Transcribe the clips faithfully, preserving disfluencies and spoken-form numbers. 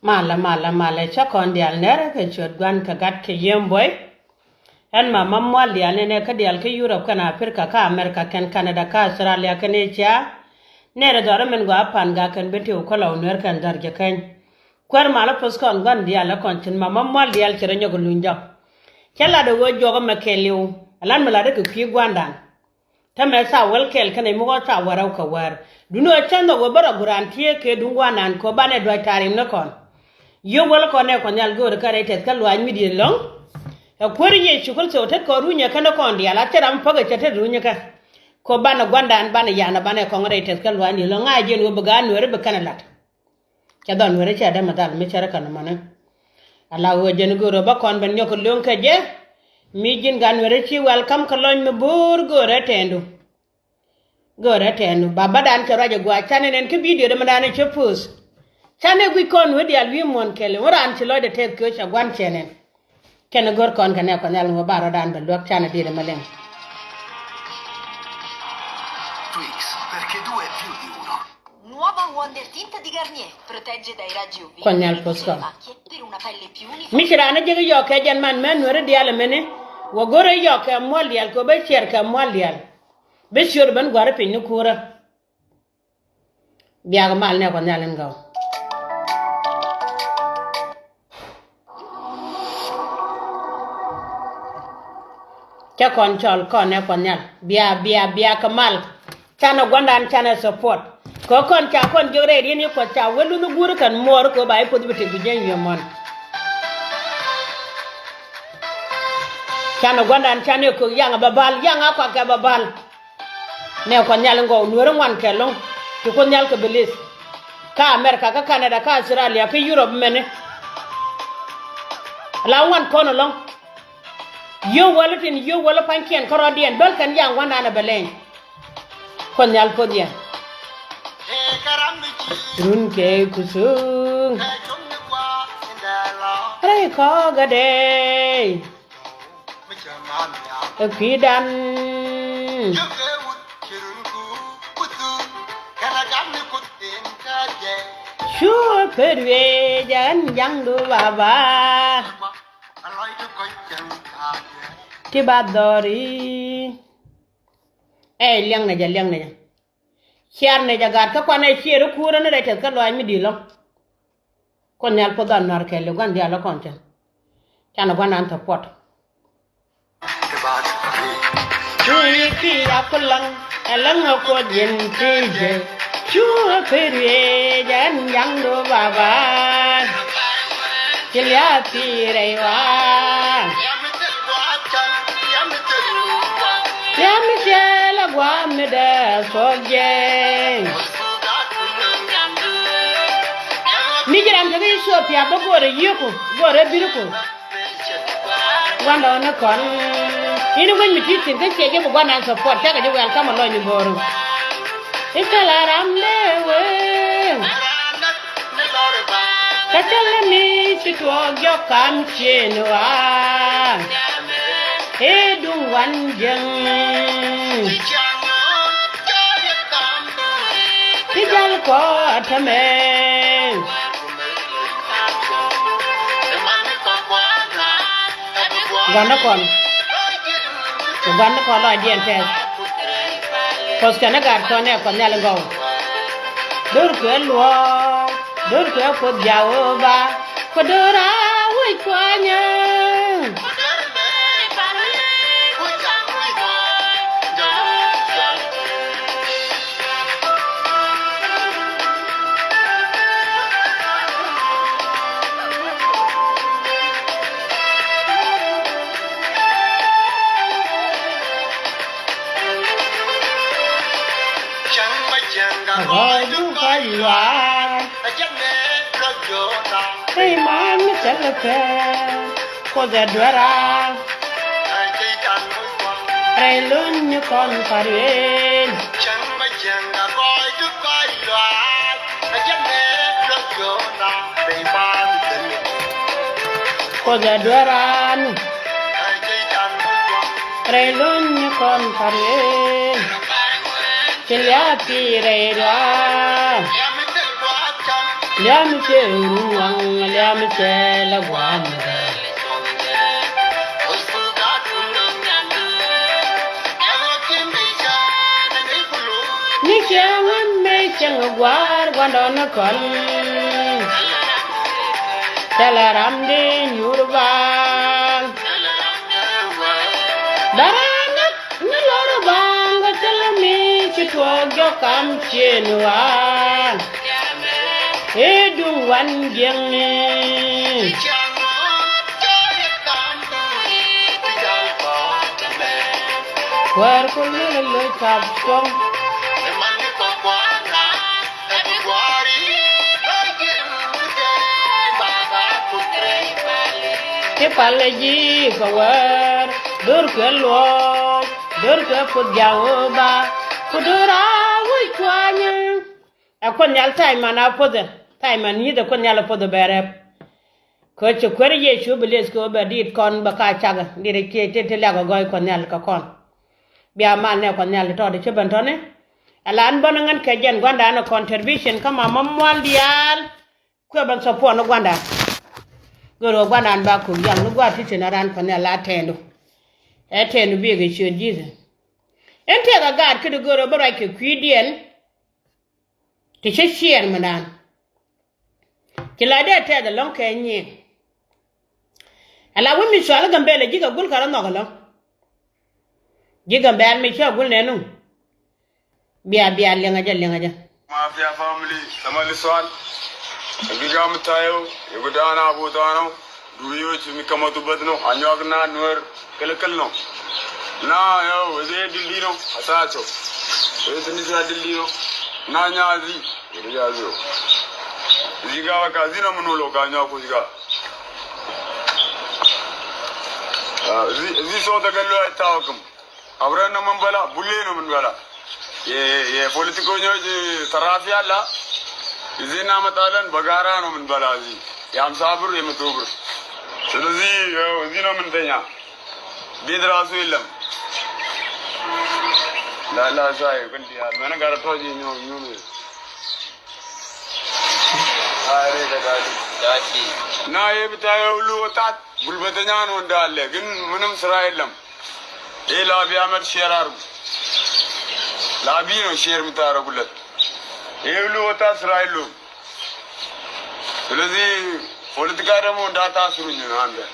Malɛ, malɛ, malɛ, cä kɔn diaal nɛrɛ kɛ ciöt Gua̱n kɛ Gat kɛ Yiëë Buɔy. Ɛn mama mual diaal nɛnɛ kä diaal kä Yurop kɛn Aprika kä Amerika kɛn Kanada kä Australia kɛn Asia. Nɛrɛ dhɔrä min gɔaa pan gak kɛn bi tiw kä Lɔw Nueer kɛn dhɔr jɛ kɛny. Kuäär malä poth kɔn Gua̱n diaal ɛ kɔn cin mama mual diaal ci rɔ nyɔk luny jɔk. Cä lat ɛ ɣöö juɔk ɛmɛ kɛɛliw. Ɛ lat mi lat ɛ kɛ kui̱ Gua̱ndan. Täämɛ thaw wäl kɛl kɛnɛ mi ɣɔw thaw wäl rɛw kɛ wäär. Duŋni ɣöö cä nhɔk ɣöö bä rɔ guran tiee kɛ duŋ Gua̱ndan kɛ ɣöö banɛ duac ta̱a̱ rimni kɔn. Yio̱w wäl kɔn nɛ Kuɔth Nhial göörä kä rɛy tɛth kä luaac mi di̱i̱t ɛlɔ̱ŋ. Ɛ Kuäär Yecu Kritho tet kɔn runyɛ kɛn kɔn diaal a thil ram päk ɛ cɛ tet runyɛ kɛ. Kɛ ɣöö banɛ Gua̱ndan banɛ yana banɛ kɔŋ rɛy tɛth kä luaac mi di̱i̱t ɛlɔ̱ŋ ŋa̱c jiɛn ɣöö bi Gua̱n nuɛri bi kɛn ɛ la̱t. Cɛ dhɔn nuɛri cɛ dämɛ dhal mi cɛ rɔ kɛn mani. Ala ɣöö jɛn göörä bä kɔn ben nyɔk lo̱ŋ kɛ jɛ. Mi ji̱n Gua̱n nuɛri ci welcome kä lɔny mi bo̱o̱r göörä tɛɛndu. Göörä tɛɛndu ba bädan cɛ ruac ɛ gua̱a̱c canɛ nɛn kä video dämɛ dan cɛ post. Canɛ guic kɔn wä diaal wi̱i̱ muɔ̱n kɛl wä raan ci lɔcdɛ tɛth kɛ wä cɛ Gua̱n cɛ nɛn. Kɛn go̱r kɔn kɛ nɛ Kuɔth Nhial ŋuɔ ba rɔ̱dan bɛ luäk canɛ diet ɛmɛ liŋ. Twix, perché due è più di uno. Nuova Wonder Tint di Garnier protegge dai raggi U V Kuɔth Nhial e poth kɔn. Macɛ raan ni jek yɔɔk kɛ jɛn man mɛ nuɛri diaal ɛmɛni. Wä go̱rɛ yɔɔk kɛ mual diaal kɛ wä bä ciɛɛr kɛ mual diaal. Bä ciöt ben gua̱ri piny ni kuurä. Biak mal nɛ Kuɔth Nhial in gɔw. Cä kɔn cɔl kɔn nɛ Kuɔth Nhial bia bia bia kɛ mal. Canɛ Gua̱ndan canɛ support. Kɛ kɔn ca kɔn jiök rɛy ri̱n i̱ Kuɔth ca wä lunh guur kɛn muɔɔr kɛ ba i̱ puɔth bi tëk bi jiɛny wi̱i̱ mɔn. Canɛ Gua̱ndan canɛ kök yaŋ a bä bal yaŋ a kuak kɛ bä bal. Nɛ Kuɔth Nhial in gɔw nueeri ŋuan kɛ lo̱ŋ ti Kuoth Nhial kɛ bilis. Kä America kä Canada kä Australia kä Europe mɛni. La ŋuan kɔn ɛlɔ̱ŋ. Yio̱w wäl tin yio̱w wäl pa̱nykiɛn kärɔ̱diɛn bäl kɛn yaŋ Gua̱ndan ɛ bɛ lɛny. Kuoth Nhial puɔth yɛn. Run kɛ kusuŋ rɛy kɔ̱k adɛy. Ɛ kui̱dan. Cu ɛ pet wiee jɛ ɛn jaŋdu baba. Ti ba dhɔri. Ɛ liɛŋnɛ jɛ liɛŋnɛ jɛ. Ciar nɛ jɛ gat kä kuanɛ cier i̱ kuurä ni rɛy tɛth kä luaac mi di̱i̱t lɔ̱ŋ. Kuoth Nhial puɔth an nuaar kɛɛliw Gua̱n diaal ɛ kɔn cɛ. Canɛ Gua̱ndan thɔpuɔt. Cui̱ ti a kuläŋ ɛ läŋ ɛ kuɔth ji̱n ti jɛ. Cu ɛ pet wiee jɛ ɛn jaŋdu baba. Ci lia̱a̱ pi̱i̱ rɛy wa̱a̱. Lia̱a̱ mi thil ɛ gua̱a̱ mi dee thuɔ̱k jɛ. Mi ji̱ ram te kä Ethiopia bä go̱o̱rɛ yieeku go̱o̱rɛ biriku. Gua̱ndɔɔŋni kɔn. Ini gueny mi ti̱i̱ thi̱n kä ciɛ ji̱ bi Gua̱ndan support cakɛ ji̱ welcome alɔny ni bo̱o̱ru. I̱ thilɛ ram dee wee. Kä thilɛ mi ci tuɔɔk jɔk kam cien wa. I̱ duŋ wan jiäŋ. Ti jal kɔ tämɛ. Gua̱n ni kɔn. Gua̱n ni kɔn lɔcdiɛn tɛth. Kuɔth kɛn ni gat kɔn nɛ Kuɔth Nhial in gɔw. Dor kuɛ luɔɔk, dor kuɛ Kuoth Jehova. Ku dor a wec kuanyä. Cäŋ bä cäŋ ka gɔɔydu kɔc luaar. Rɛy man mi thilɛ pɛr Kuoth ɛ duera. Rɛy luny ni kɔn pa̱r wen. Kuoth ɛ dueran. Rɛy luny ni kɔn pa̱r wen. Ci lia̱a̱ pi̱i̱ rɛy duaar. Liam cɛ ruŋ waŋ, liam cɛ la guam. Ni cɛ ŋun me cɛ ŋa guar guandɔ ni kɔn. Cɛ la ram di nyur bang. Dara ni lor bang ka cɛ la mi ci tuɔk jɔ kam cien wa. Ëë duŋ wan jiɛŋni. Kuäär ku lul loc kap cuɔ̱ŋ. Ti pal ji̱ kɛ wäär, dör kɛ luɔɔc, dör kɛ puth jaw ba, ku dör a wi̱c kuanyä. Ɛ Kuoth Nhial ta̱a̱c man a puɔthɛ, ta̱a̱c man nyi̱th ɛ Kuoth Nhial a puɔthɛ bɛ rɛp. Kɛ ci kuer Yecu bi lieth kɛ ɣöö bɛ diit kɔn bɛ ka cakɛ, diit ɛ cie ti ti liak ɛ gɔɔy Kuɔth Nhial kɛ kɔn. Bia mal nɛ Kuɔth Nhial ti tɔɔt ti ci ben tɔni. Ɛ lan bän ɛ ŋän kɛ jɛn gua̱ndan ɛ contribution kä ma ma mual diaal. Kuɛ bän support ni gua̱ndan. Gör ɣöö gua̱ndan ba kuk yaŋ ni gua̱a̱th ti ci na ran Kuɔth Nhial la tɛɛndu. Ɛ tɛɛndu biek ɛ ciöt Jesus. Ɛn tëëk ɛ gaat kä di gör ɣöö bä ruac kɛ kui̱diɛn. Ti cä ciɛɛr mindan. Ci la dee tɛth ɛlɔ̱ŋ kɛ nyiɛɛn. Ala wä mi cual Gambɛl ɛ ji̱ kɛ gul kɛ rɔ nhɔk ɛlɔ̱ŋ. Ji̱ Gambɛl mi cä gul nɛnu. Bia bia liɛŋä jɛ liɛŋä jɛ. Mafia family, tamali sual. Ɛ bi gam tayo, ɛ bi dana bu dana. Duri yo ci mi kama tu bät nɔ, a nyuak na nuɛr, kɛl kɛl nɔ. Na yo, weze dil di nɔ, a sa cɔ. Weze ni sa dil di nɔ. Na nya zi, weze ya zi. Zi ga wa ka, zi na munu lo ka nyuak ku zi ga. Ah, zi, zi so da kɛl lo a ta wa kum. Abrɛ nɔ min bala, bule nɔ min bala. Yɛ, yɛ politiko nyɔ ji tarafia la. Izi na matalan bagara nɔ min bala zi. Yam sabur yɛ matubur. Sulu zi, yɛ, zi nɔ min tenya. Bidra su ilam. La, la sa yɛ kul diya. Mɛn gara tɔ ji nyɔ, nyɔ mi. Ari da dadi. Dadi. Na yɛ bita yɛ ulu tat. Gulbet ɛ nyan wun daal lɛ gin minum Israel lam. Ila bi amat share arum. La bi no share mi tara gulbet. Ilu ta Israel lu. Lezi politika da mun da ta suru ni nan da.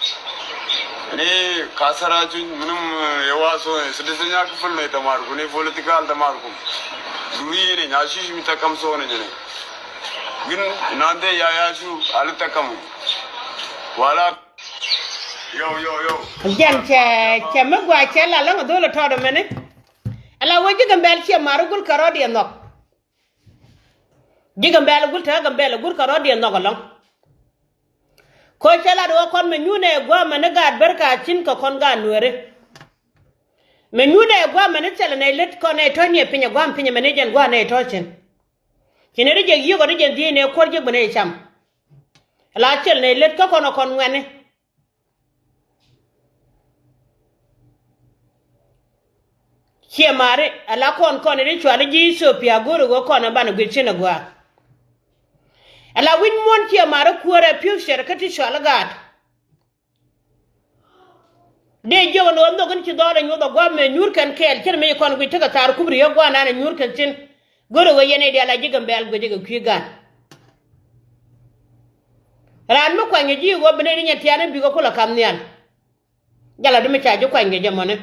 Ni kasara jun minum yawa so ne su da sanya kufur ne ta marku ne political ta marku. Duri ne nya shi mi ta kam so ne ne. Gin nan de ya ya shu ali ta kam. Wala Jɛn cɛ, cɛ mi gua cɛ la läŋ a dhol a tɔt a mɛni. Ala wä ji̱ Gambɛl ciɛ mar gul kɛ rɔ̱diɛ nhɔk. Ji̱ Gambɛl gul te Gambɛl gul kɛ rɔ̱diɛ nhɔk alɔŋ. Ko cɛ lat wä kɔn mɛ nyunɛ gua̱a̱mɛ ni gaat ber ka cin kɛ kɔn gaat nueeri. Mɛ nyunɛ gua̱a̱mɛ ni thilɛ nɛ lät kɔn nɛ tɔ̱ niɛ piny a gua̱a̱m piny a mɛ ni jɛn gua̱a̱ nɛ tɔ̱ cin. Ci ni ri jɛ yiök ri jɛ dhiec ni kuɔr ji̱ bi ni cam. Ala cil ni lät kä kɔn kɔn ŋuɛni. Ciɛ mari ala kɔn kɔn ri cuali ji̱ Ethiopia go̱ri wä kɔn banɛ guic cin a gua̱a̱. Ala wi̱c muɔ̱n ciɛ mari kuäärɛ future kä ti cuali gaat. Dee jiök ni ɣöö nhök in ci dhɔl ɛ nyuɔth ɛ gua̱a̱p mëë nyuur kɛn kɛɛl cin mi ci kɔn guic tekɛ thaar kup riek gua̱a̱r nan ɛ nyuur kɛn cin. Go̱rɛ ɣöö yɛn ɛ diaal a ji̱ Gambɛl guic ɛ kɛ kui̱ gan. Raan mi kuany kɛ ji̱ ɣöö bi nɛy ni nyɛn tiaani bikɛ kulɛ ka̱m nhial. Jal a di mi ca ji̱ kuany kɛ jɛ mɔni.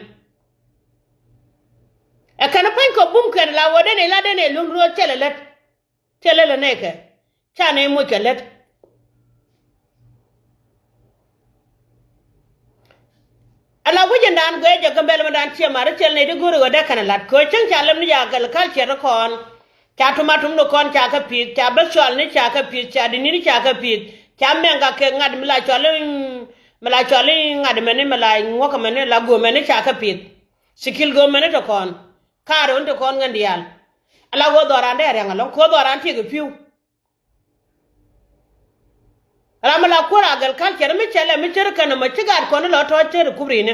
Ɛ kɛn pua̱ny kɛ bum kɛn la ɣöö den ɛ la den ɛ luäŋ ro̱o̱ thilɛ lät. Thilɛ lɛ nɛɛkɛ ca nɛy moc kɛ lät. Ala wi̱c in daan guɛc jɛ Gambɛl mi daan ciɛ mar thil nɛy ti go̱ri ɣöö dee kɛn lat kɛ ɣöö cäŋ ca lɛm ni ca agriculture ti kɔn. Ca tumatum ni kɔn ca kɛ pi̱i̱th, ca bä cual ni ca kɛ pi̱i̱th, ca dini ni ca kɛ pi̱i̱th, ca mɛŋ ka kɛ ŋa̱t mi la cual i̱, mi la cual i̱ ŋa̱t mɛni, mi la ŋuɔ̱k mɛni, la go̱o̱mɛni ca kɛ pi̱i̱th. Thikil go̱o̱mɛni ti kɔn. Kaarɛ wun ti kɔn ŋän diaal. Ala ɣöö dhɔran dee riaŋ alɔŋ kɛ ɣöö dhɔran tiek i̱ pi̱w. Ram mi la kuäär agriculture mi cɛ lɛ mi cär kɛn ɛmɔ ci gaat kɔn lɔ tɔ̱ cär i̱ kup ri̱ni.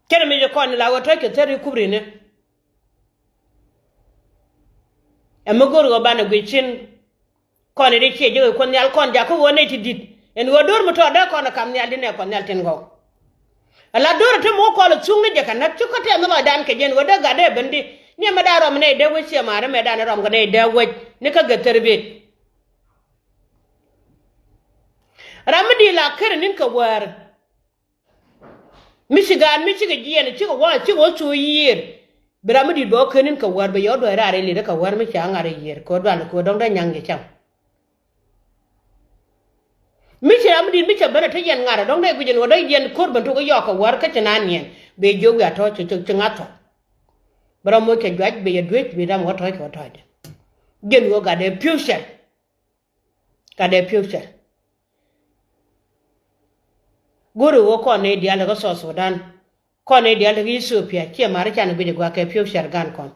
Cär mi ci kɔn la ɣöö tɔ̱ cɛ cär i̱ kup ri̱ni. Ɛ mi go̱r ɣöö banɛ guic cin Kɔn i̱ dee ciɛ ji̱ ɣöö Kuɔth Nhial kɔn jakä ɣöö nɛy ti di̱t ɛn ɣöö do̱r mi tɔɔt dee kɔn ɛ kam nhial di nɛ Kuɔth Nhial tin gɔw. Ala do̱r ɛ te mi wä kɔl ɛ thuŋni jɛ kɛ näk ci kä tɛth ni lɔcdan kɛ jɛn ɣöö dee gat dee ben di. Ni ɛmɛ da̱a̱ rɔm nɛy dee wec ciɛ ma̱a̱r ɛmɛ da̱a̱ ni rɔm kɛ nɛy dee wec ni kä gɛ thɛr bet. Ram mi di̱i̱t la ker ɛ ni̱n kɛ wäär. Mi ci gaat mi cikɛ jiɛn cikɛ wä cikɛ wä cu yiër. Bi ram mi di̱i̱t bɛ wä ken in kɛ wäär bɛ yɛ wä duäc raar in li̱t kɛ wäär mi ca ŋa̱r i̱ yiër kɛ wä dual kɛ wä dɔ̱ŋ dee nyaŋ jɛ cam. Mi ci ram mi di̱i̱t mi cɛ ben a te yɛn ŋa̱r a dɔ̱ŋ dee guic in wä dee yɛn ko̱r ben tok i̱ yɔɔk kɛ wäär kä ci naan yɛn bɛ jiök wiaa tɔ̱ ci ci ŋa̱th thɔ̱. Bi ram moc kɛ juac bɛ yɛ duec bi ram wä tɔ̱c kɛ wä tɔ̱c. Jiɛn wä gat dee pi̱u cɛl. Gat dee pi̱u cɛl. Go̱ri ɣöö kɔn nɛy diaal ti kä South Sudan. Kɔn nɛy diaal ti kä Ethiopia ciɛ ma̱ri can guic ɛ gua̱a̱k kɛ pi̱w cɛr gan kɔn.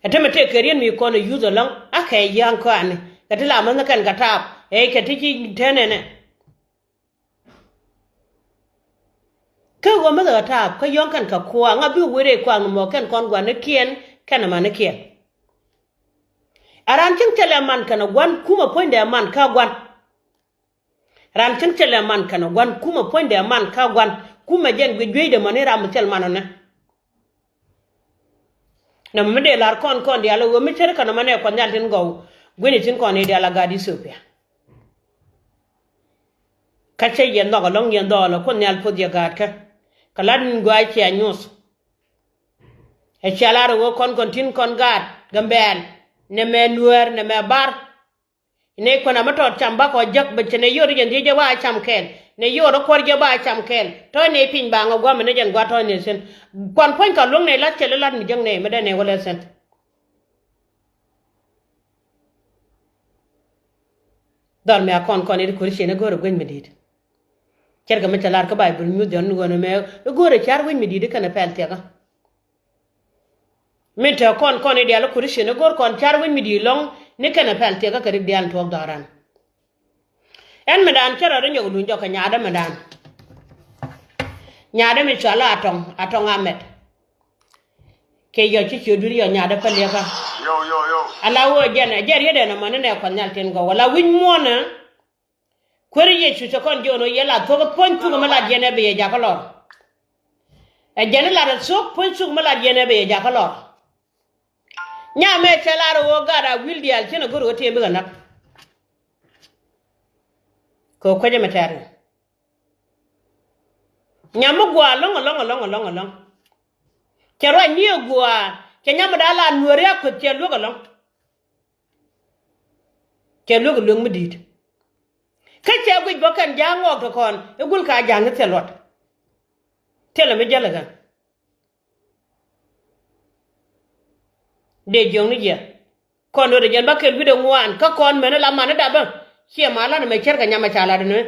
Ɛ te mi tëë kɛ riet mi kɔn ɛ yuth ɛlɔ̱ŋ a kɛ ya̱a̱ŋ kɔani kɛ ti la mäth ni kɛn kɛ taap ɛ kɛ ti ci tɛn ɛnɛ. Kä ɣöö mäth kɛ taap kä yɔ̱ŋ kɛn kɛ kua̱a̱ŋ a bi wëë rɛy kua̱a̱ŋ ni mɔ kɛn kɔn gua̱nikiɛn kɛn ɛ manikiɛn. A raan cäŋ cɛ lɛ man kɛn ɛ gua̱n kumɛ puɔ̱nydɛ man kä gua̱n. Raan cäŋ cɛ lɛ man kɛn ɛ gua̱n kumɛ puɔ̱nydɛ man kä gua̱n kumɛ jɛn guic jueydɛ mɔni ram mi thil man ɔnɛ. Nɔmɔ mi dee lar kɔn kɔn diaal ɛ ɣöö mi cär kɛn ɔmɔ nɛ Kuɔth Nhial tin gɔw gui̱ni tin kɔn i̱ diaal a gaat Ethiopia. Kä cä yɛn nhɔk ɛlɔ̱ŋ yɛn dhɔɔl ɛ Kuoth Nhial puɔth yɛ gaatkä. Kɛ lat in gɔaa ciɛ nyuth. Ɛ cia lar ɛ ɣöö kɔn kɔn tin kɔn gaat Gambɛl nɛmɛ Nuäär nɛmɛ Bar. Nɛ kuɛn amä tɔt cam bakɔ jäk bɛ cɛ nɛ yio̱t i̱ jɛn thiec jɛ ba cam kɛɛl nɛ yio̱t i̱ kuɔr jɛ ba cam kɛɛl tɔ̱ nɛ piny ba ŋä gua̱mɛ nɛ jɛn gua̱ tɔ̱ nɛ thi̱n. Kuan puɔ̱ny ka luäŋ nɛ la̱t cɛ lɛ la̱t mi jäk nɛ mi dee nɛ wä lɛ thi̱n. Dhɔl mɛ a kɔn kɔn i̱ kuäär ciënɛ go̱o̱rɛ gueny mi di̱i̱t. Cɛrkɛ mi cɛ lar kä Baiböl nyuth jɔn ni ɣöö nɛ mɛ i̱ go̱o̱rɛ ca̱r gueny mi di̱i̱t i̱ kɛnɛ pɛl thiakä. Min te kɔn kɔn i̱ diaal i̱ Christian i̱ go̱r kɔn ca̱r wi̱c mi di̱i̱t lɔ̱ŋ ni kɛnɛ pɛl thiɛk kä kɛ rik diaal in tuɔɔk dhɔran. Ɛn mi daan cä rɔ ri nyɔk luny jɔk kɛ nyaadä mi daan. Nyaadä mi cɔal a tɔŋ a tɔŋ a mɛt. Kɛ yɔ ci ciö duri yɔ nyaadä päliɛkä. Ala wä jɛn ɛ jɛ riet ɛn ɛmɔ ni nɛ kuɔth nhial tin gɔw ala wi̱c muɔnɛ. Kuäär Yecu cɛ kɔn jiɔn ɣöö yɛ la thuɔ̱k puɔ̱ny thuk mi lat yɛn ɛ bi yɛ jakä lɔr. Ɛ jɛn lat ɛ thuɔ̱k puɔ̱ny thuk mi lat yɛn ɛ bi yɛ jakä lɔr. Nyam ɛ cɛ lar ɣöö gat a wi̱l diaal cin ɛ go̱r ɣöö tiɛm bikɛ näk. Kɛ kuecä mi tɛ̈r ni nyam mi gua̱a̱ lɔ̱ŋ ɛlɔ̱ŋ ɛlɔ̱ŋ ɛlɔ̱ŋ ɛlɔ̱ŋ. Cɛ ruac ni ɛ gua̱a̱ cɛ nyam mi da̱a̱ la nuääri a kueth cɛ luäk ɛlɔ̱ŋ. Cɛ luek luek mi di̱i̱t. Kä cɛ guic bä kɛn ja̱a̱ŋ ŋɔɔk ti kɔn i̱ gul ka ja̱a̱ŋ i̱ thil luɔt. Thilɛ mi jäl ikä. Dee jiɔ̱ŋ ni jiɛ kɔn do̱r i̱ jɛn bä kɛl wi̱cdɛ ŋuan kä kɔn mɛn i̱ la man i̱ dapä. Ciɛ ma lan imɛ cär kɛ nyam ɛ ca lat inuɛ.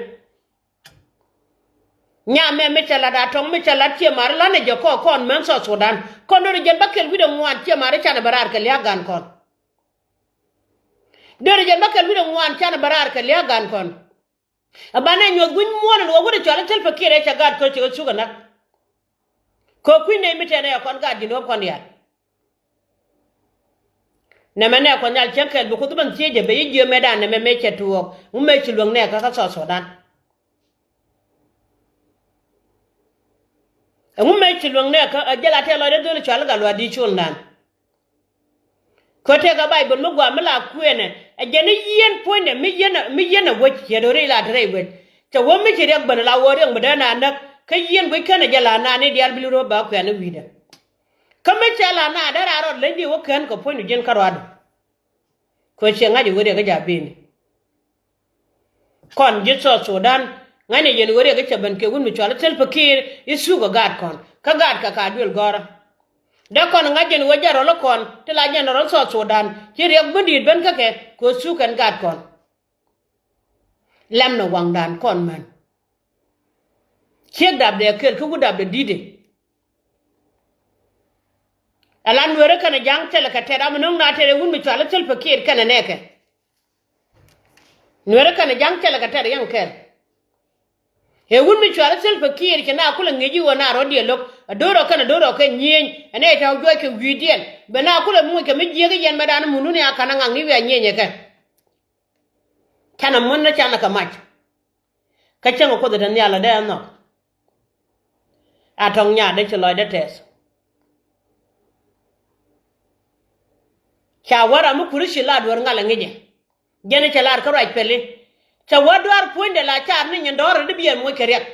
Nyam mɛ mi cɛ lat a tɔŋ mi cɛ lat ciɛ ma ri lan ɛ jɛ kɔɔk kɔn mɛn South Sudan kɔn do̱r i̱ jɛn bä kɛl wi̱cdɛ ŋuan ciɛ ma ri canɛ bä raar kɛ lia̱a̱k gan kɔn. Deri jɛn bä kɛl wi̱cdɛ ŋuan canɛ bä raar kɛ lia̱a̱k gan kɔn. Ɛ banɛ nyuɔth wi̱c muɔ̱ɔ̱n ɛn ɣöö wi̱cdɛ cɔal i̱ thil pɛ kiɛt ɛ cɛ gaat kä cɛ ɣä cuk ɛ näk. Kɛ kui̱ nɛy mi tɛn ɛ yɛ kɔn gaat ji̱n ɣöö kɔn diaal. Nɛmɛ nɛ kɔn nhial cäŋ kɛl bi kuth bän thiecä bɛ yi jiö mɛtdan nɛmɛ mëë cɛ tuɔɔk ŋu mëë ci luäŋ nɛɛkä kä South Sudan. Ɛŋu mëë ci luäŋ nɛɛkä ɛ jɛl a tɛk lɔcdä dhöl cɔal i̱ gat luaak di̱i̱t culdan. Kä tëëkɛ Baiböl mi gua̱a̱ mi la kuënɛ ɛ jɛn i̱ yieen puɔ̱nydɛ mi yieen mi yieen ɛ wec ciɛ do̱ri la te rɛy wec. Cɛ wä mi ci riɛk ben la wä riɛk mi dee na näk kä yieen guic känɛ jɛ la naan i̱ diaal bi li ro̱o̱ ba kuɛ̈n i̱ wi̱i̱dɛ. Kä mi cɛ la naan dee raan rɔɔd leny di wä kään kɛ puɔ̱nydu ji̱n kä ruaadu. Kɛ ciɛ ŋa̱c i̱ wä riɛk i̱ ja̱ bini. Kɔn ji̱ South Sudan ŋäcnɛ yɛn ɣöö riɛk i̱ cɛ ben kɛ wut mi cɔal i̱ Salva Kiir i̱ thuk ɛ gaat kɔn kä gaat kɛ ka duël gɔ̱rä. Dee kɔn ŋa̱c yɛn ɣöö jɛn rɔl i̱ kɔn ti la jɛn rɔl South Sudan ci riɛk mi di̱i̱t ben kä kɛ kɛ ɣöö thuk kɛn gaat kɔn. Lɛm ni waŋdan kɔn män. Ciek dapdɛ kɛl kä wut dapdɛ di̱i̱tdɛ. Ala nueeri kɛnɛ ja̱ŋ thilɛ kɛ tɛt am no̱o̱ŋ na tɛt ɛ wut mi cɔal i̱ Salva Kiir kɛnɛ nɛɛkɛ. Nueeri kɛnɛ ja̱ŋ thilɛ kɛ tɛt ɛ yɛn kɛl. Ɛ wut mi cɔal i̱ Salva Kiir ci na kulɛ ŋi̱i̱c i̱ ɣöö na rɔ̱diɛ lo̱k A do̱r ɔ kɛn a do̱r ɔ kɛ nyieny ɛn ɛ tɔ̱ juɔc kɛ wi̱i̱diɛn ben a kulɛ muc kɛ mi jiäk i̱ yɛn mɛ dan mundun ya ka̱n a ŋakni wi̱i̱ a nyieny ɛ kɛ. Canɛ mun ni canɛ kɛ mac. Kä cäŋ ɛ kuoth ɛ te nhial ɛ dee ɛ nhɔk. A tɔ̱ŋ nyaat dee ci lɔcdä tɛth. Ca wä ram mi kuri ci la duer ŋal ɛ ŋi̱cɛ. Jɛn cɛ lar kä ruac pɛli. Cɛ wä duaar puɔ̱nydɛ la car ni nyin dɔ̱ɔ̱r rɛ di biɛn moc kɛ riɛk.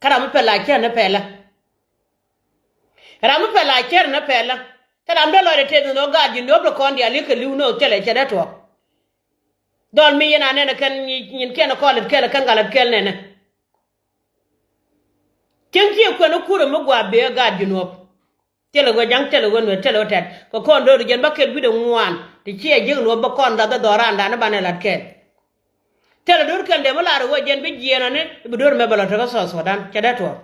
Kä ram mi pɛl la cär ni pɛlä. Ram mi pɛl la cär ni pɛlä. Kä ram dee lɔcdɛ tɛth ni ɣöö gaat ji̱ nööp rɛ kɔn diaal i̱ kɛ li̱w nööth thilɛ cɛ dee tuɔɔk. Dhɔl mi yɛn a nɛn ɛ kɛn nyin kiɛn ɛ kɔɔl ɛ kɛl ɛ kɛn gal ɛ kɛl nɛnɛ. Cieŋ ciɛ kuɛn i̱ kurɛ mi gua̱a̱p bee ɛ gaat ji̱ nööp. Thilɛ ɣöö ja̱ŋ, thilɛ ɣöö nuɛt, thilɛ ɣöö tɛt. Kɛ kɔn do̱r jɛn bä kɛl wi̱cdɛ ŋuan ti ciɛ jiäk nuɔ̱p bä kɔn gath dhɔrandan i̱ banɛ lat kɛɛl. Thilɛ do̱r kɛl dee mi lar ɣöö jɛn bi jiɛɛn ɔni i̱ bi do̱r mɛ bɛ lɔ tekä South Sudan cɛ dee tuɔɔk.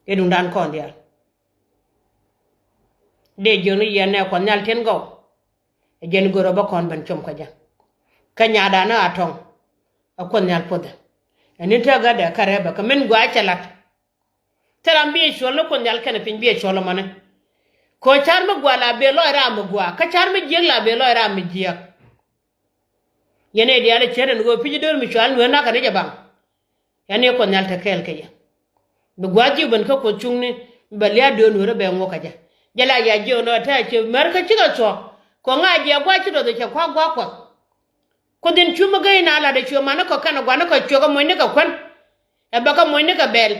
I̱ duŋdan kɔn diaal. Dee jiön i̱ yɛn nɛ kuɔth nhial tin gɔw. Ɛ jɛn görä bä kɔn ben com kä jɛ. Kä nyadan i̱ a tɔŋ. A kuɔth nhial puɔthɛ. Ɛn in te gädɛ kä rɛpɛ kɛ min gua̱a̱ cɛ lat. Thil ram biɛ cuɔl ni kuoth nhial kɛnɛ piny biɛ cuɔl ɛmɔni. Kɛ ɣöö car mi gua̱a̱ la bëë lɔc ram mi gua̱a̱ kä car mi jiäk la bëë lɔc ram mi jiäk. Yɛn ëë diaal ɛ cär ɛn ɣöö pi̱c do̱r mi cual nueer nakä ni jɛ baŋ. Yɛn ëë kuoth nhial te kɛɛl kɛ yɛ. Bi gua̱a̱th ji̱ ben kä kuoth cuŋni bɛ lia̱a̱ do̱r nueer ɛ bɛ ŋuɔ̱k kɛ jɛ. Jɛ la ya jiɛ ɣän ɣä te a ciɛ mär kä cikɛ thuɔ̱k. Kɛ ɣöö ŋa̱c jiɛ gua̱a̱c ci duɔth ɛ cɛ kua̱k gua̱a̱k kuɔth. Kuoth in cu mi gäi na lat ɛ cuɛ man ni kɔ kɛn ɛ gua̱n ni kɔ cuɛ kɛ moc ni kɛ kuän. Ɛ bɛ kɛ moc ni kɛ bɛl.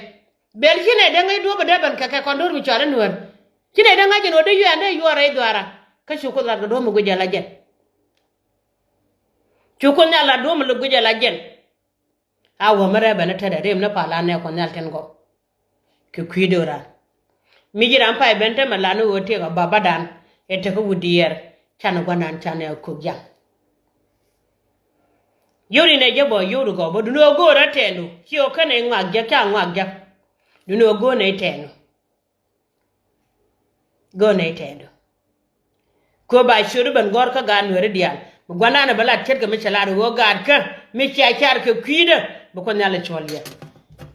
Bɛl ci nɛ dee ŋäc duɔ̱ɔ̱p ɛ dee ben kɛ kɛ kɔn do̱r mi cɔal i̱ nuäär. Ci nɛ dee ŋa̱c ɛn ɣöö dee yuɛ ɛn dee yuɔr rɛy dhuaara. Kä cu kuoth lat kɛ duɔ̱ɔ̱p mi guic ɛ la jɛn. Cu kuoth nhial lat duɔ̱ɔ̱p mi guic ɛ la jɛn. A wä mi rɛp ɛn ɛ tetdɛ rim ni pal an nɛ kuɔth nhial tin gɔw. Kɛ kui̱ do̱ran mi ji̱ ram pay ben te mɛ lan ni ɣöö tiɛk a babadan. Ɛ tekä wut diɛɛr canɛ gua̱nan canɛ a kök jaŋ. Yori nɛ jɛ bɔ yori gɔw bä duni ɣöö go̱o̱rä tɛɛndu ci ɣöö känɛ ŋuak jɛ ca ŋuak jɛ. Duni ɣöö go̱o̱r nɛ tɛɛndu. Go̱o̱r nɛ tɛɛndu. Kö ba ciötdu ben gɔ̱r kä gaat nueeri diaal mi gua̱ndan ɛ bä lat ce̱tkɛ mi cɛ lar ɣöö gaatkä mi cia car kɛ kui̱dä. Bi kuoth nhial ɛ cuɔl yɛ.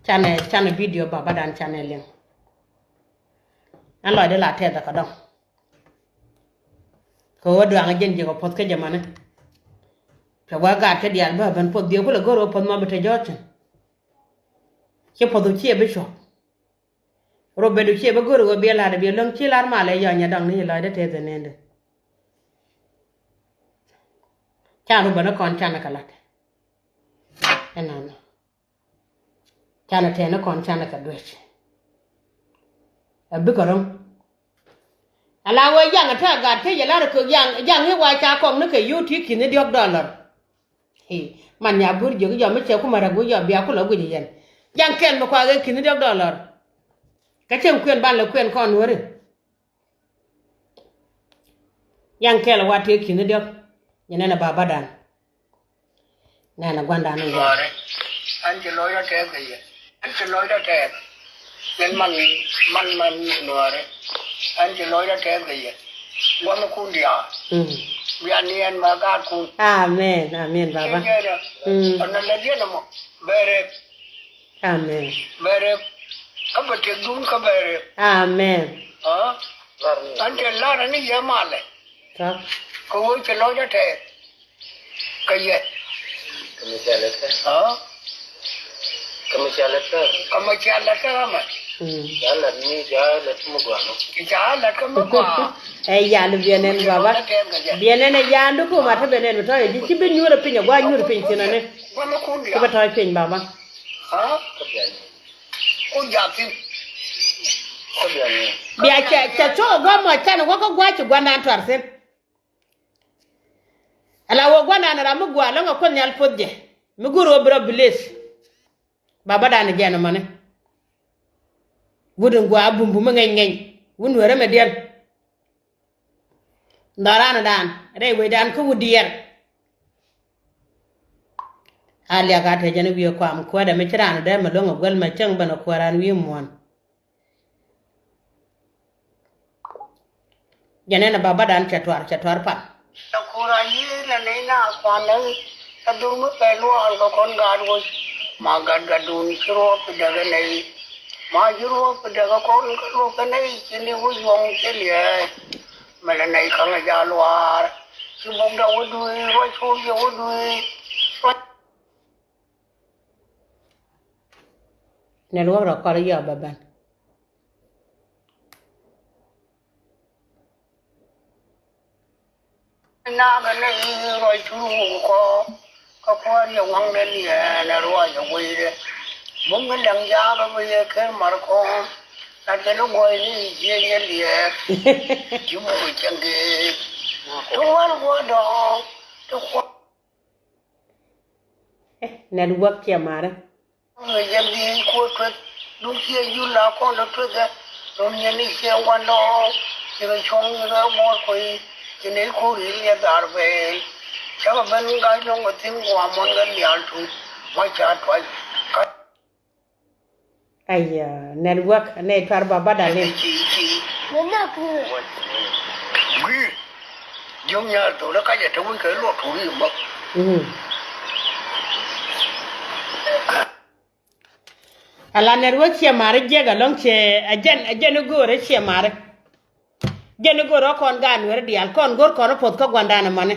Canɛ canɛ bidio babadan canɛ liŋ. Ɛn lɔcdä la tɛth ɛ kɛ dɔ̱ŋ. Kɛ ɣöö duaŋ ɛ jɛn jiäk ɛ puɔth kä jɛ mani. Kɛ gua̱ gaatkä diaal bä ben puɔth dhiee kulɛ go̱r ɣöö puɔth ma bi te jɔ̱ɔ̱c thi̱n. Ci puɔth ɣöö ciɛ bi cuɔ̱p. Rubɛt du ciɛ bä go̱r ɣöö biɛ la̱t biɛ läŋ ci la̱r malɛ yɔny ɛ dɔ̱ŋ ni ci lɔcdä tɛth ɛ nendɛ. Can rubɛt ni kɔn canɛ kɛ la̱t. Ɛnɔnɔ. Canɛ tɛn ni kɔn canɛ kɛ duec. Ɛ bikɛ ro̱ŋ. Ala wee jaŋ ɛ te a gat kä yɛ la̱r ɛ kök jaŋ jaŋ i̱ wa ca kɔk ni kɛ yio̱w ti ki̱n i̱ diɔ̱k dɔlɔr. I̱ man nya bur jiök i̱ jɔm i̱ cɛ kumɛ rɛk wi̱c jɔm bia kulɛ guic i̱ yɛn. Jaŋ kɛl mi kɔak ɛ ki̱n i̱ diɔ̱k dɔlɔr. Kä cieŋ kuɛn ban lɛ kuɛn kɔn nuääri. Jaŋ kɛl ɛ wa tëë ki̱n i̱ diɔ̱k. Nyɛ nɛn ɛ babadan. Nɛn ɛ gua̱ndan i̱ yɛn. Nuääri. An ci lɔcdä tɛɛth kɛ yɛ. An ci lɔcdä tɛɛth. Min man man man nuääri. An ci lɔcdä tɛɛth kɛ yɛ. Gua̱n kun diaal. Mm. Bia ni ɛn ma gaatkun. Amen, amen baba. Cɛ jɛɛdä. Mm. Ɔn na lɛ diɛn ɛmɔ bɛ rɛp. Amen. Bɛ rɛp. Kä bɛ tëkdun kä bɛ rɛp. Amen. Aa. An te lar ni yɛ malɛ. Tɔ. Kɛ ɣöö cɛ lɔcdä tɛɛth. Kä yɛ. Kä mi cɛ lät kä. Aa. Kä mi cɛ lät kä. Kä mi cɛ lät kä ɣä mɛ. Mm. Ca lät mi ca lät mi gɔaa nɔ. Ca lät kä mi gɔaa. Ɛ yal biɛ nɛn baba. Biɛ nɛn ɛ yal di kum a te bɛ nɛn mi tɔ yɛ ji̱ ci bi nyuur ɛ piny ɛ gua nyuur piny thin ɛ ni. Gua̱n mi kun diaal. Ci bɛ tɔ piny baba. Aa. Kä biɛ nɛn. Ku ja̱k thi̱n. Bia cɛ cɛ cok ɛ gua̱a̱ mɔ canɛ wä kä gua̱a̱ ci gua̱ndan tuar thi̱n. Ala wä gua̱ndan ram mi gua̱a̱ lɔ̱ŋ ɛ kuoth nhial puɔth jɛ mi go̱o̱r wä bi rɔ bi leth. Babadan jɛn ɛmɔni. Wut in gua̱a̱ bumbum mi ŋɛny ŋɛny wun nuɛrä mɛ diɛn. Dhɔrandan rɛy wecdan kä wut diɛɛr. A liak a te jɛn wi̱i̱ kuam kuäärɛ mi ci raan dee mi luäŋ a guäl mɛ cäŋ ben a kuäär an wi̱i̱ muɔ̱ɔ̱n. Jɛn ɛn a babadan cɛ tuar cɛ tuar pan. Cɛ kur a yiëë nɛ nɛy na kuan nɛ ɛ dhur mi pɛl luɔɔl kɛ kɔn gaat woc ma gat gatdun ci ruɔp däk ɛ nɛy. Ma ji̱ ruɔ̱p kɛ dɛk ɛ kɔn kä ruɔ̱p kɛ nɛy ci ni wä yuɔ̱ŋ ci liɛɛc. Mɛlɛ nɛy kaŋ ɛ jaa luaar ci bukda wä dui̱ ruac puur yɛ wä dui̱. Nɛn wäk rɔ kɔl yɔ bɛ bɛn. Nakä ni ruac thur wuk kɔ kä kuäär yɛ waŋdɛ liɛɛn ɛ ruac ɛ wecdɛ. Bum ni da̱ŋ jakä bi yɛ ker mar kɔn. Lat kɛ ni guɔy ni jiɛc yɛ liɛɛk. Ci muk cɛŋ geek ti wal guɔ dɔɔŋ ti kuɔth. Nɛn wäk ciɛ marɛ. Ŋi̱cɛ bi̱i̱ kuɔt tueth duŋ ciɛ yul la kɔn lɔ tuethɛ. Rum nyɛ ni ciɛ wan lɔ cikɛ cuɔ̱ŋ cikɛ buɔr kuɔy. Ci nɛy kuur yi̱l yɛ dhar bɛɛl. Cakɛ ben ga̱c lɔŋ kɛ thi̱n gua̱a̱m muɔ̱n kɛ nhial tuc. Mɔ ca tuac. Aya, network nɛ tuar ba bada ni. Guir. Jiom nyar to la kaja te wun ke lo to ri mo. Mhm. Ala network cie mari jega long cie ajen ajen gor cie mari. Jen gor kon gan wer dial kon gor kon pot ka gwandana mane.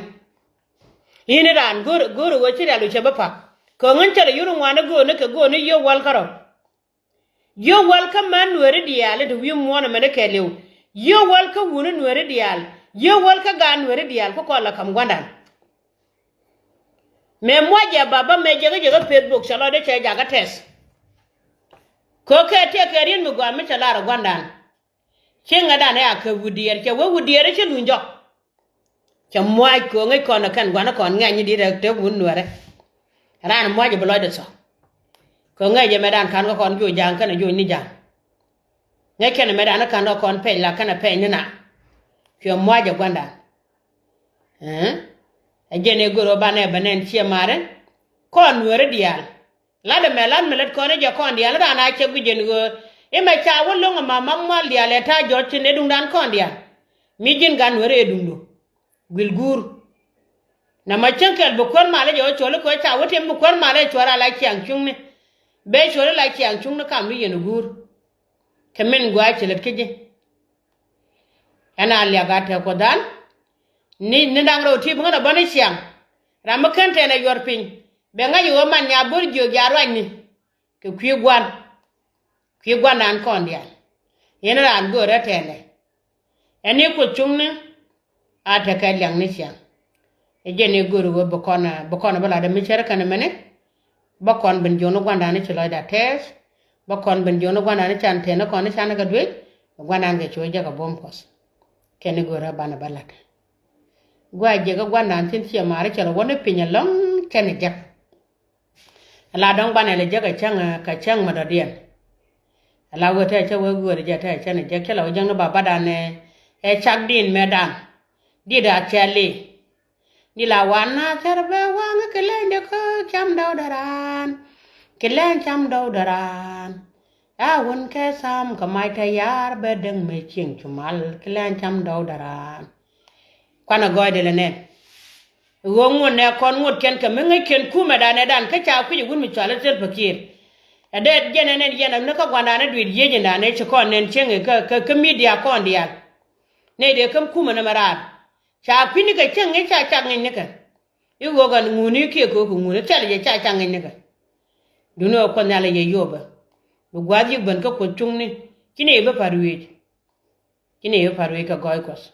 Yini raan go̱r go̱r wä ci rial wä cɛ bä pak. Kɛ ŋän cɛ rɛ yur ŋuan i̱ go̱o̱ni kɛ go̱o̱ni yio̱w wäl kärɔ̱. Yio̱w wäl kä män nueeri diaal i̱ ti wi̱i̱ muɔ̱ɔ̱n ɛmɛni kɛɛliw. Yio̱w wäl kä wuni nueeri diaal. Yio̱w wäl kä gaan nueeri diaal kä kɔn la ka̱m gua̱ndan. Mëë muac jɛ baba mëë jɛ kä jɛ kä peth bok cɛ lɔcdɛ cɛ jakä tɛth. Kɛ kɛ tëë kɛ riet mi gɔaa mi cɛ lar ɛ gua̱ndan. Cieŋädan ɛ a kɛ wut diɛɛr cɛ wee wut diɛɛr cä luny jɔk. Cɛ muac kɛ ŋäc kɔn ɛ kɛn gua̱n ɛ kɔn ŋɛ̈ny ni di̱t ɛ te wut nuɛrɛ. Raan muac ɛ bi lɔcdɛ thɔk. Kɛ ŋäc ɛmɛ dan ka̱n kä kɔn joc ja̱a̱ŋ kɛnɛ joc ni ja̱a̱ŋ. Ŋäc kɛn ɛmɛ dan ka̱n kä kɔn pɛc la kɛnɛ pɛc ni na. Cuɛ muac ɛ gua̱ndan. Ɛ jɛn ɛ gör ɣä banɛ bɛ nɛn ciɛ marɛ. Kɔn nuɛrɛ diaal. Lat ɛmɛ lat mi lät kɔn i̱ jɛ kɔn diaal i̱ raan a cɛ guic jɛn ɣöö i̱ mɛ ca wä lo̱ŋ ɛma mam mual diaal ɛ ta̱a̱ jɔ̱ɔ̱c tin ɛ duŋdan kɔn diaal. Mi ji̱n gan nuɛri ɛ duŋdu guil guur. Nɛmɛ cäŋ kɛl bi kuäär mal i̱ jɛ wä cuɔl i̱ kɛ wä ca wä tim bi kuäär mal i̱ cuɔr a la ciaŋ cuŋni. Bee cuɔl i̱ la ciaŋ cuŋni kam ni yɛn ɛ guur. Kɛ min gua̱a̱c ci lät kä ji̱. Ɛn a liak a tɛk kuɔth dan. Ni ni da̱ŋ rɛw ti bi ŋän a bä ni ciaŋ. Ram mi kän tɛn a yuɔr piny bɛ ŋa̱c i̱ ɣöö man nya bo̱r jiök ya ruacni. Kɛ kui̱ gua̱n kui̱ gua̱n an kɔn diaal. Yɛn raan göörä tɛɛlɛ. Ɛn i̱ kuoth cuŋni a tekɛ liaŋ ni ciaŋ. Ɛ jɛn i̱ göörä ɣöö bi kɔn bi kɔn bi lat ɛ mi cär kɛn mɛni. Bä kɔn ben jiɔn ni gua̱ndan i̱ ci lɔcda tɛɛth. Bä kɔn ben jiɔn ni gua̱ndan i̱ can tɛn ni kɔn i̱ can kɛ duec. Gua̱ndan kɛ cuɔ jɛ kɛ buɔ̱m kuɔth. Kɛn i̱ göörä banɛ bä lat. Gua̱a̱ jiɛk i̱ gua̱ndan thi̱n ciɛ ma̱a̱r i̱ cɛ rɔ wä ni piny ɛlɔ̱ŋ kɛn i̱ jek. Ala dɔ̱ŋ banɛ lɛ jek kɛ cäŋ kɛ cäŋ mɛ dɔ̱diɛn. Ala wee tɛ cä wee gueer jɛ tɛ cä ni jek cä la wee jäŋ ni ba badan ɛ cak din mɛ dan. Dit a cɛ li. Di la wan na thɛr bɛ waŋ kɛ leny de kä cam dɔw daran. Kɛ leny cam dɔw daran. A wun kɛ tham kɛ mac tɛ yar bɛ däŋ mɛ cieŋ cu mal kɛ leny cam dɔw daran. Kuanɛ gɔɔydɛ lɛ nɛn. Ɣöö ŋuɔ̱t nɛ kɔn ŋuɔ̱t kɛn kɛ mi ŋäckiɛn kumɛ danɛ dan kä ca kui̱c ɛ wut mi cual i̱ thil pakiɛɛr. Ɛ dee jɛn ɛ nɛn yɛn ɛ ni kä gua̱ndan ɛ dui̱t yiec in danɛ ci kɔn nɛn cieŋ ɛ kä kä midia kɔn diaal. Nɛy dee käm kumɛ nɛmɛ raar. Ca kui̱ni kɛ cieŋ i̱ ca cak ŋi̱ny nikɛ. I̱ ɣöö kɛn ŋuni kiɛ kɛ ɣöö kɛ ŋuni thil jɛ ca cak ŋi̱ny nikɛ. Duundɛ ɣöö kuɔth nhial ɛ yɛ yopɛ. Bi gua̱a̱th yik ben kä kuoth cuŋni ci nɛy bi pa̱t wi̱i̱c. Ci nɛy wä pa̱t wec kɛ gɔɔy kuɔth.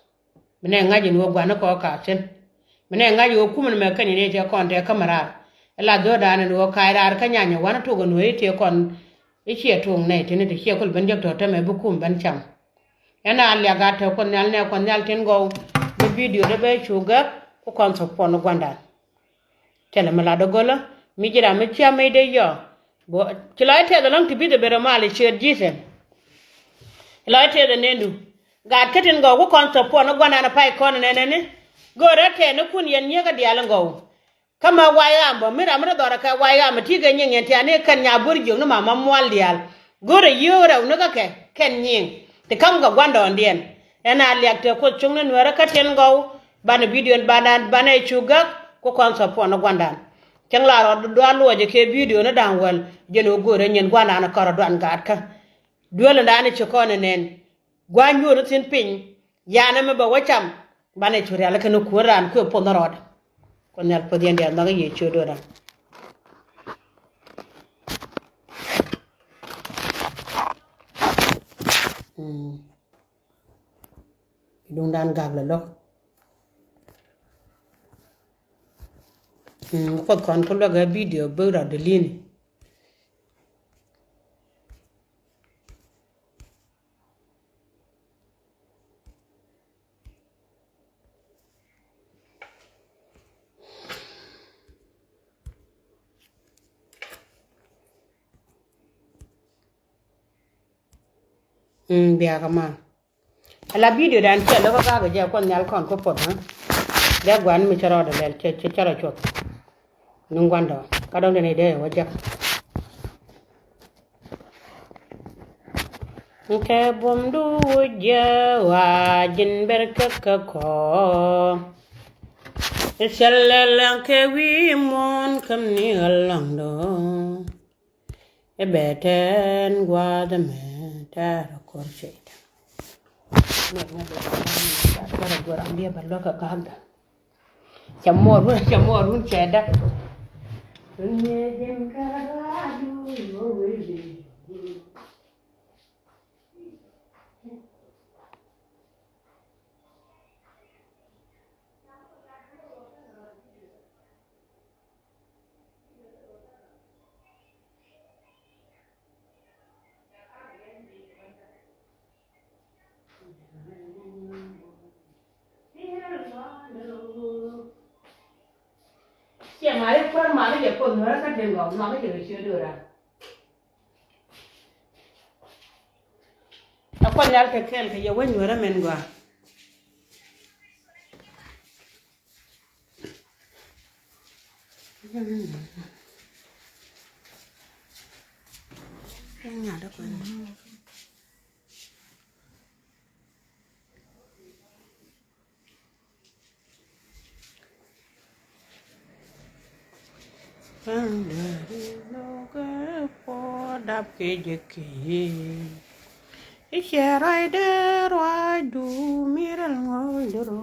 Mi nɛ ŋa̱c in wä gua̱n ni kɔɔk ka̱a̱k thi̱n. Mi nɛ ŋa̱c in wä kumɛ ni mɛ kɛn in ëë tëë kɔn tëë kä mɛ raar. Ila dho̱o̱rdan in wä ka̱a̱c raar kä nyanyɛ wa̱n tok in wä i̱ tëë kɔn i̱ ciɛ tuɔɔk nɛy ti̱n i̱ ti ciɛ kul ben jek tɔ̱ tämɛ bi kum ben cam. Ɛn a liak a tɛ̈ kuɔth nhial nɛ kuɔth nhial tin gɔw. Bi bidio dee bee cu gäk ku kɔn thok puɔn gua̱ndan. Thilɛ mi lat dee gölä mi ji̱ ram mi cia mec dee yɔ. Ci lɔc tɛth ɛlɔ̱ŋ ti bi̱th ɛ ben rɔ mal ɛ ciöt ji̱thɛ. Ci lɔc tɛth ɛ nendu. Gaat kä tin gɔw ku kɔn thop puɔn ɛ gua̱nan ɛ pay kɔn ɛ nɛnɛni. Go̱o̱rɛ tɛɛnikun yɛn nyiek ɛ diaal in gɔw. Kä ma way ɣam bä mi ram mi te dhɔrɛ kɛ way ɣam ɛ ti kɛ nyiŋ yɛn tiani kɛn nya bo̱r jiök ni mama mual diaal. Go̱o̱rɛ yio̱o̱k rɛw ni kä kɛ kɛn nyiŋ ti ka̱m kɛ gua̱ndɔɔŋdiɛn. Ɛn a liak tɛɛ kuoth cuŋni nuɛɛrä kä tin gɔw. Banɛ bidio banɛ banɛ cu gäk ku kɔn thop puɔn ni gua̱ndan. Cäŋ la rɔ dual luɔcɛ kɛ bidio ni da̱ŋ wäl jɛn ɣöö go̱o̱rɛ nyin gua̱ndan kɔrɛ duan gaatkä. Duel in raan i̱ ci kɔn ɛ nɛn. Gua̱a̱ nyuur ni thi̱n piny. Yanɛ mi bɛ wä cam. Banɛ cu rial kɛn kuäär raan kuɛ puɔth ni rɔɔdɛ. Kuoth Nhial puɔth yɛn diaal nhɔk i̱ yɛ ciö do̱ran. Mm. Duŋdan gak lɛ lo̱k. Mm, kuoth kɔn kä luäk ɛ video bek rɔ delete ni. Mm, biakä man. Ala video dan cɛ lo̱k kä gak jɛ kuɔth Nhial kɔn kä puɔth, ha. Dee guan mi cɛ rɔɔdɛ lɛl cɛ, cɛ, cɛ rɔ cuɔth. Ni guandɔ ka dɔ̱ŋ dee ni dee wä jek. Kɛ buɔ̱mdu wä jiɛ wa ji̱n ber kä kä kɔ. I̱ cɛ lɛl kɛ wi̱i̱ muɔ̱ɔ̱n käm ni ɣä lɔ̱ŋdɔ. I̱ bɛ tɛn gua̱a̱th ɛmɛ tɛ̈r kɔr cɛy. Ŋuɛt ŋuɛt bɛ tɛn gua̱a̱th tɛ̈r gua̱a̱th ram biɛ bɛ luäk kɛ ka̱a̱kdä. Cɛ muɔɔr wun, cɛ muɔɔr wun cɛ däk. Ŋi̱eec in kärɔadu wä wee. Ciɛ mari kuäär mari jɛ puɔth nuɔrä kä tin gɔw nuɔkä jɛ kɛ ciö duɔra. Ɛ kuɔth Nhial kɛ kɛɛl kɛ yɛ wec nuɔrä min gɔaa. Dap kɛ jɛ kɛ i̱ cɛ ruacdɛ ruacdu mi rɛl ŋɔ̱ɔ̱cdɛ rɔ.